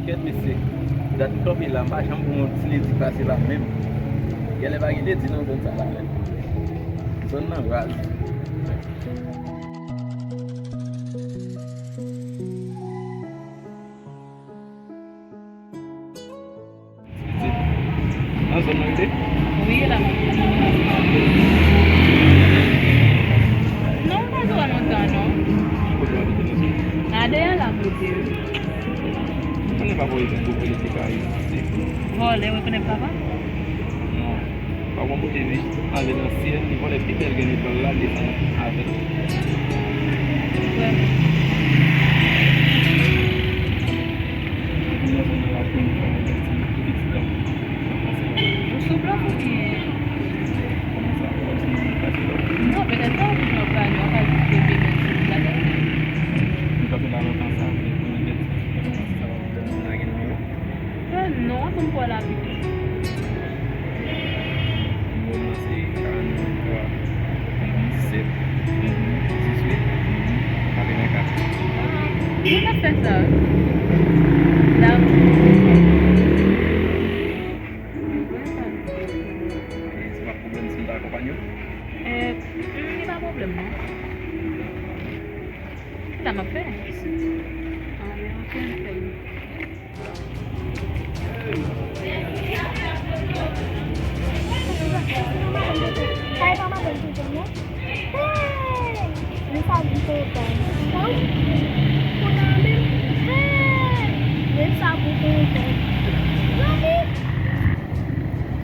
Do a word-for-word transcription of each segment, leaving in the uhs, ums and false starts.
Kèt mesye, dat m kanpe la, m pa janm pran yon ti ledi pase la menm. Genlè pa gen ledi nan zòn sa la menm. Zòn nan raz. Nan zòn nan rete? Wi, la. Non, m pa tro lontan, non. Ki kote w abite nan zòn? Adeyè la m rete, wi. Ou konnen papa w se gwo vòlè te ka egziste. Vòlè, wi, konnen papa? Non. Pa bon kote li ale nan syèl, li vòlè pi bèl grenn etwal la, desann avè l. Vrèman. Epi nan zòn nan la, pou nou fè yon bèl ti pitit la. Ou sou blòf oubyen? Kòman sa? Ou wè m se moun ki pase la? Non, petèt sa ou toujou ap pale, w ap pale de bebe sou blòf la. Nou kanpe la lontan sa, men pou nou bèl ti pitit la kòmanse sa va. Ou lage nimewo? Eh, non, pou m kwè la pito. Nimewo m nan se karannde twa, disèt, dizuit, katrevenkat. Ah, mwen pa fè sa. Dakò. Se pa pwoblèm si m ta akonpanye w? Eh, mm, li pa pwoblèm, non. Kisa m ap fè? Ah, men ok, m fè l. Kay pa madanm toujou, non? Hey! Men sa gou kontan. Kontan menm? Hey! Men sa gou kontan. Zanmi!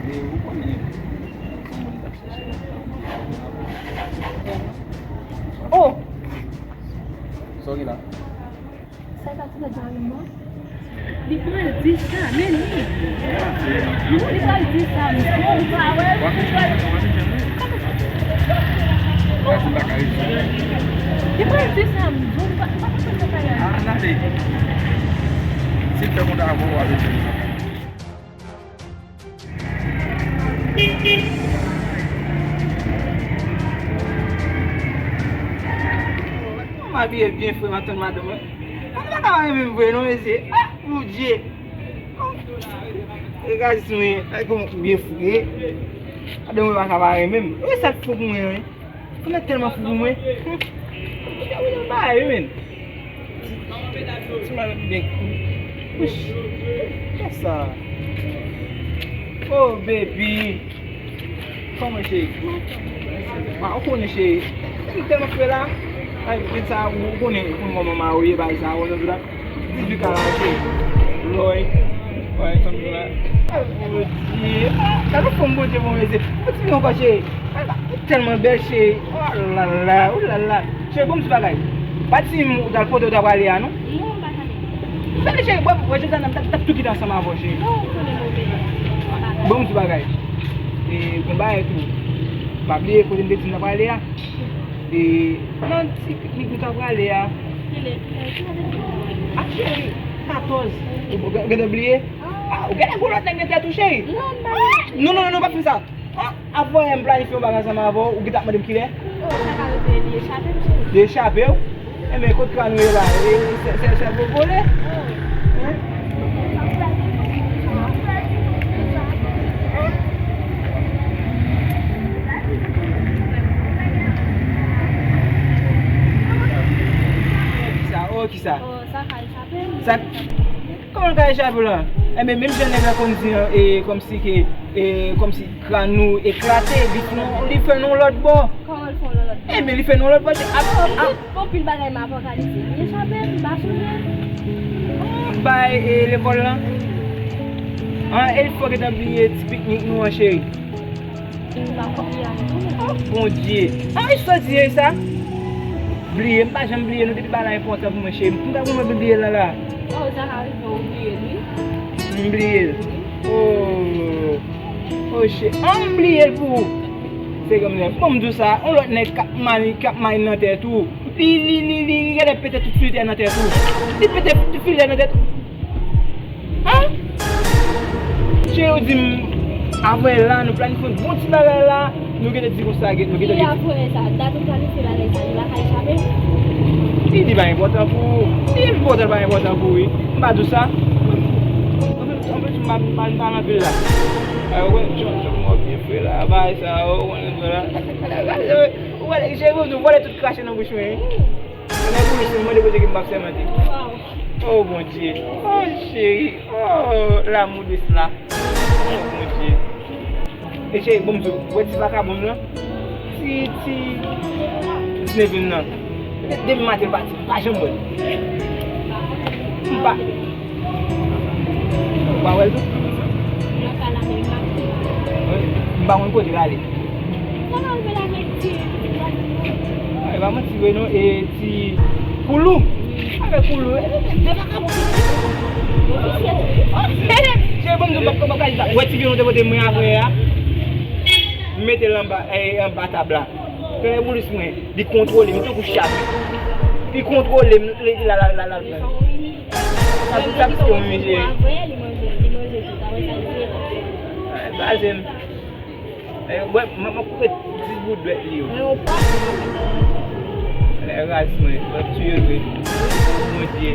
E ou konnen, yon moun k ap chèche. Oh! Sa w gen la? Sa e pa ti nèg la menm non? Li pral di sa, men li. Non, li pral di sa, m di w pa wè. Li pral di sa, m di w pa, m pa konprann sa k ap pase. Ann ale. Si l fè kontan avè w, w ale. M abiye byen fre, m ap tann madanm mwen. Madanm pa ka renmen m vre non, mesye. Ah, Bondye. E gaz mwen, ay kòman m byen fre. Madanm mwen pa ka pa renmen m. Wi, sa k fou pou mwen, wi. Fou nèg tèlman fou pou mwen. Hum. Fou nèg bay, wi, men. Ti, ti malad byen. Wouch. Kisa? Oh, baby. Kòman, cheri? Ba, ou konnen, cheri. M tèlman fre la. Ay, men sa, ou konnen, ou konnen kòman manman ou ye, bay sa, ou konnen la. Dizuit karat, cheri. Lòy. Wè, tann la. Ay, Bondye. Ah, gade fanm Bondye, bon, mesye. Ou ti vin ankò, cheri. Ay, ba, ou tèlman bèl, cheri. Oh la la, oh la la. Cheri, bon, m di bagay. Pa di m ou t al kote ou t ap prale a, non? Non, m pa t ale. Tande, cheri, bon, wè, jodi a, m t ap, t ap tou kite ansanm avè w, cheri. Non, ou konnen m obeyi. Bon, m di bagay. E, gon bagay tou. Pa bliye kote m te di m t ap prale a. E, nan ti piknik nou t ap prale a. Kilè, kilè, kilè de piknik? A, cheri, katòz. Ou gen, gen de bliye? Ah, ou gen de gwo lòt nèg nan tèt ou, cheri? Non, m pa. Ah, non, non, non, non, pa fè sa. Ah, avan yè m planifye yon bagay ansanm avè w, ou gentan ap mande m kilè? Oh, sa ka rive, li echape m, cheri. Li echape w? Enben, kot kran ou ye la? E, sè, sè, sèvo vole? Oh. Hein? Kisa? Oh, kisa? Oh, sa ka echape m. Sa, kòman l ka echape w la? Enben, menm jan nèg la konn di an, e, kòmsi ke, e, kòmsi kran nou eklate, li fè nou, li fè nou lòt bò. Kòman l fè yon lòt bò? Enben, li fè nou lòt bò, se ap, ap. Bon, pil bagay m apòkalize. Li echape m, m pa sonje. Bay, e, lekòl lan. An, e, fò w gentan bliye ti piknik nou an, cheri. M pa konnen avèk ou. Oh, Bondye. Ah, sa w di sa? Bliye, m pa janm bliye nou depi bagay la enpòtan pou mwen, cheri. M pa pou mwen bliye l la la. Oh, sa ka rive ou bliye l, wi. M bliye l. Oh. Oh, cheri. Ah, m bliye l pou ou. Se kòm lè. Bon, m di w sa, yon lòt nèg k ap may, k ap may nan tèt ou. Li, li, li, li, li genlè pete tout filtè nan tèt ou. Li pete tout filtè nan tèt ou. Hein? Cheri, ou di m, avan la, nou planifye yon bon ti bagay la, nou gentan di konsa, gen, nou gentan di. Ki avan sa, dat ou planifye bagay sa, li pa ka echape m? Li di pa enpòtan pou ou. Li enpòtan, pa enpòtan pou ou, wi. M pa di w sa. M pa, m pa, m pa nan vil la. Ay, ou wè, John, John, mwen byen fre la. Bagay sa, ou konnen fre la. Ou wè, jere, ou vòlè tout krache nan bouch mwen. Mwen pou li, si m mande Bondye ki m p ap sèmante. Oh, Bondye. Oh, cheri. Oh, l'amour de cela. Oh, Bondye. E cheri, bon, m di w, wè ti vakabon m nan? Ti, ti, ti neve m nan. Depi maten l pati, m pa janm wè l. M pa, ou pa wè l tou? M pa konn kote l ale. Ay, pa manti vre non, e ti Koulou. Avèk Koulou, e, e, de vakabon. Cheri, bon, m di w, m p ap, m p ap ka di sa. Wè ti vye nou te pote mwen apre a. M mete l anba, e, anba tab la. Fè boulis mwen, li kontwole m tankou chat. Li kontwole m, li la, la, la, la, la. Sa, sa, sa, Ay, baze m. Ay, wè, m, m koupe dis bout dwèt li yo. Ay, raz mwen, w ap tiye vre. Bondye.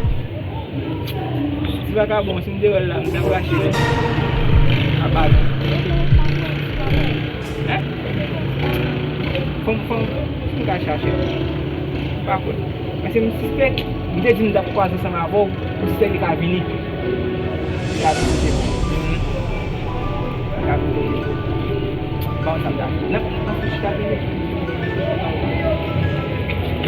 Ti vakabon, si m te wè l la, m t ap rache l. Apa non. Hein? Fò m, fò m, si m ka chache l. M pa konn. Paske m sispèk, m te di m t ap kwaze ansanm avè w, m sispèk li ka vini. Li ka vini kote m. Mhm. Li ka vini kote m. Bon, sa m ta fè. Nan, nan fouch ka vini. Ok.